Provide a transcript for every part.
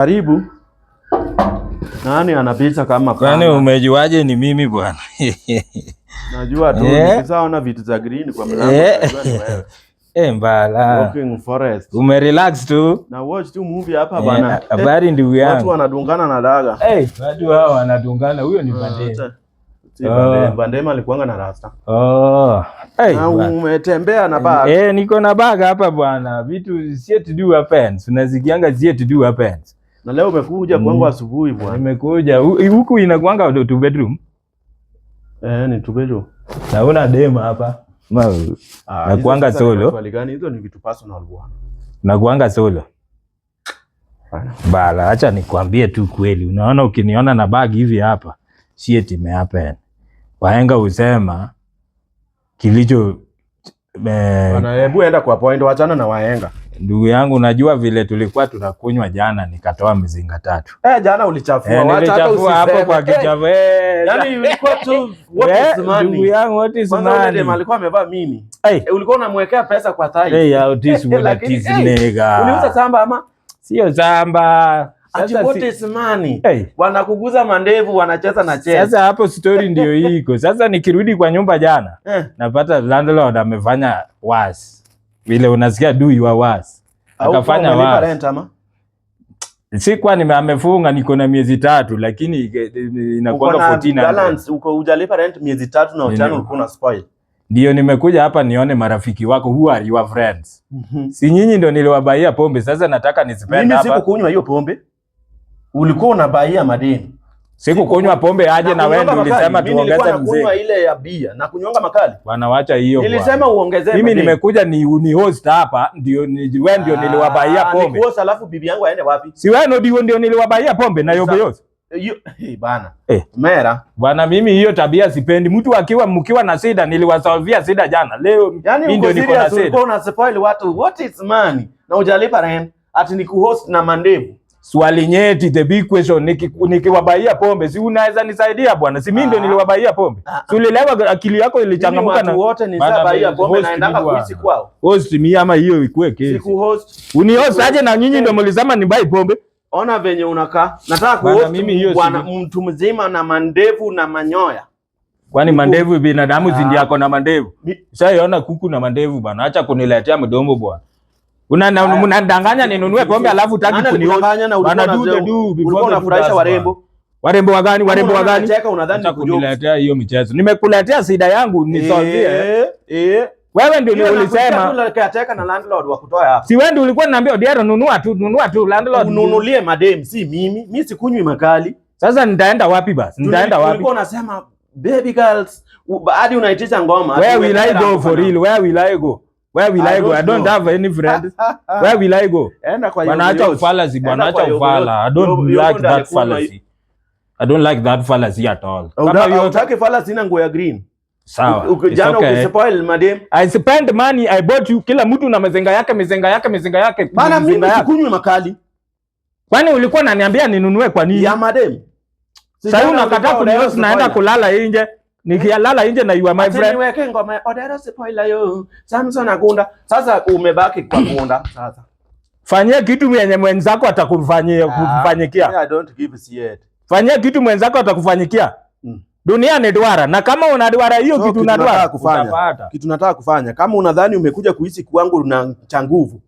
Karibu. Nani anapita kama Kwani panga? Umejuaje ni mimi, bwana? Najua tu Eh? nikishaona vitu za green kwa mlango, najua ni wewe. Eh, mbala. Walking forest. Umerelax tu. Na watch tu movie hapa, bana. Habari, ndugu Watu yangu. wanadungana na dagger. Eh, watu hao wanadungana. Huyo ni Bandema. Si Oh. Bandema, Bandema alikuanga na rasta. Oh. Hey, Na bwana. umetembea na bag. Eh, niko na bag hapa, bwana. Vitu shit do happens. Unasikianga shit do happens. Na leo umekuja kwangu asubuhi, bwana. Nimekuja huku, inakuanga two bedroom. Eh, ni two bedroom. Na una dema hapa. Ah, Nakuanga hizo sasa ni solo. maswali gani? Hizo ni vitu personal, bwana. Nakuanga solo. Bana. Bala, acha nikwambie tu kweli. Unaona, ukiniona na bag hivi hapa, shit imehappen. Wahenga husema kilicho Bwana, hebu enda kwa point, wachana na wahenga. Ndugu yangu, unajua vile tulikuwa tunakunywa jana, nikatoa mizinga tatu. Eh, jana ulichafua. Eh, Wacha hata nilichafua hapo usiseme. kwa kichafu. Eh, Yaani ilikuwa tu what is money? Ndugu yangu, what is Kwanza ule dem money? alikuwa amevaa mini. Hey, Eh, ulikuwa unamwekea pesa kwa thai. hey, out this what Lakini, is hey, nigga. uliuza samba ama? Sio samba. Ati Sasa what is money? Hey. Wanakuguza mandevu, wanacheza na chess. Sasa hapo story ndio iko. Sasa nikirudi kwa nyumba jana, napata landlord amefanya worse. Vile unasikia do your worst. Au Akafanya umelipa worse. rent ama? Sikuwa nime amefunga, niko na miezi 3, lakini Uko inakuanga na 1400. balance, uko hujalipa rent miezi 3 na ujana ulikuwa una spoil. Ndio nimekuja hapa nione marafiki wako, who are your friends. Si nyinyi ndio niliwabaia pombe, sasa nataka nispend Mimi hapa. sikukunywa hiyo pombe. Ulikuwa unabaia madeni. Sikukunywa pombe aje na wewe ndio ulisema Mimi nilikuwa tuongeze nakunywa mzee. ile ya bia na kunywanga makali. Bwana, wacha hiyo, bwana. Nilisema uongezee Mimi madeni. nimekuja ni host hapa, ndio ni wewe ndio niliwabaia Ah, pombe. nikuosa alafu bibi yangu aende wapi? Si wewe ndio niliwabaia pombe na yobo yote. Hiyo, hey, bana. Eh. Mera. Bwana, mimi hiyo tabia sipendi. Mtu akiwa mkiwa na shida, niliwasolvia shida jana. Leo Yaani mimi uko ndio niko na serious, shida. ulikuwa una spoil watu. What is money? Na hujalipa rent. Ati ni kuhost na mandevu. Swali nyeti, the big question, nikiwabaia pombe, si unaweza nisaidia, bwana? Si mimi ndio Ah. niliwabaia pombe? Ah. Si ulilewa, akili yako Mimi ilichangamka watu na wote nisabaia pombe host naendanga mi, bwana. kuishi kwao. Host mi ama hiyo ikue kesi. Sikuhost. Unihost aje na nyinyi ndio mlisema ni buy pombe? Ona venye unakaa. Nataka Bwana, kuhost mimi hiyo bwana, mtu mzima na mandevu na manyoya. Kwani mandevu binadamu si ndio ako na mandevu? Shaiona kuku na mandevu, bwana? Acha kuniletea mdomo, bwana. Unadanganya ninunue pombe alafu hutaki Nani kunihost. alikudanganya na ulikuwa Bwana, do the do before ulikuwa the do unafurahisha does, warembo? bwana. Warembo wa gani? Warembo wa gani? Unacheka unadhani Acha ni kujoke. kuniletea hiyo michezo. Nimekuletea shida yangu nisolvie. Eh, eh. Wewe ndio Hiyo ulisema. nakuletea na landlord wa kutoa hapa. Si wewe ndio ulikuwa unaniambia, "Odiero, nunua tu, nunua tu, landlord." Ununulie madem, si mimi. Mimi sikunywi makali. Sasa nitaenda wapi basi? Nitaenda wapi? Ulikuwa unasema baby girls, hadi unaitisha ngoma. Where will I go for real? Where will I go? Where will I go? I don't have any friends. Where will I go? Enda kwa Bwana, acha Yoyo. ufallacy, bwana, Enda kwa acha ufala. I don't Yoyo like ndo that alikunywa. fallacy. I don't like that fallacy at all. Kama hiyo Hutaki fallacy na nguo ya green. Sawa. It's Jana okay. ukispoil madem. I spend money, I bought you kila mtu na mizinga yake, mizinga yake, mizinga yake, Bana, mizinga mimi yake. sikunywi makali Kwani ulikuwa unaniambia ninunue kwa nini? ya madem. Sasa unakataa kunihost, naenda kulala nje. Nikilala nje na you are my Ati friend. niweke ngoma ya Odero spoiler yo. Samson Agunda. Sasa umebaki kwa gunda sasa. Fanyia kitu mwenye mwenzako atakufanyia kufanyikia. I don't give a shit. Fanyia kitu mwenzako atakufanyikia. Dunia ni duara, na kama una duara hiyo So, kitu una nataka duara kufanya. utapata. Kitu nataka kufanya, kama unadhani umekuja kuishi kwangu na cha nguvu,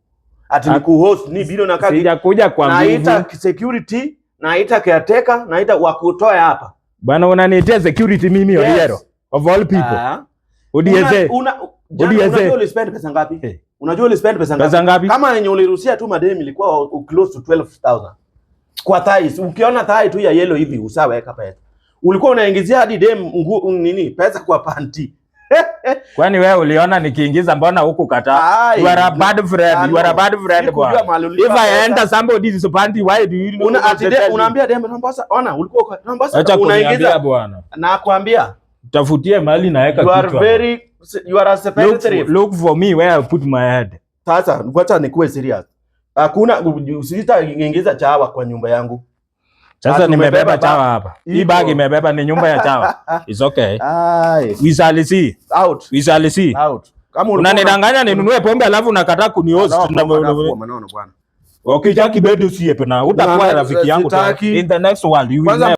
ati ni kuhost ni bila unakaa Sijakuja kwa naita nguvu. security, naita caretaker, naita wakutoe hapa. Bwana, unaniitia security mimi, Yes. Odiero? Of all people. Ah. Odieze. Jana Odieze. unajua ulispend pesa ngapi? Eh. Unajua ulispend pesa ngapi? Pesa ngapi? Kama yenye uliruhusia tu madem ilikuwa close to 12,000. Kwa thighs, ukiona thigh tu ya yellow hivi usaweka pesa. Ulikuwa unaingizia hadi dem nini pesa kwa panty. Kwani wewe uliona nikiingiza, mbona huku kataa? Ai, You are a bad friend. Ah, You are a no. bad friend, Sikujua bwana. mahali ulipa If I pesa. enter somebody's panty, why do you know? Una ati unaambia dem Mombasa, ona ulikuwa kwa Mombasa Acha kuniambia, unaingiza bwana. na kuambia Tafutie mahali naweka you are kichwa. very you are a Look spendthrift. look for me where I put my head. Sasa wacha nikuwe serious. Hakuna, usitaingiza chawa kwa nyumba yangu. Sasa Ati nimebeba umebeba chawa hapa. Hii Iko. bag imebeba ni nyumba ya chawa. It's okay. Ai, We shall see. out. We shall see. Out. Kama ulikuwa Unanidanganya ninunue pombe alafu unakataa kunihost. Manono, bwana. Okitaki bedo osiepe na utakuwa Na- rafiki yangu tena. sitaki. In the next world you will Kwanza never.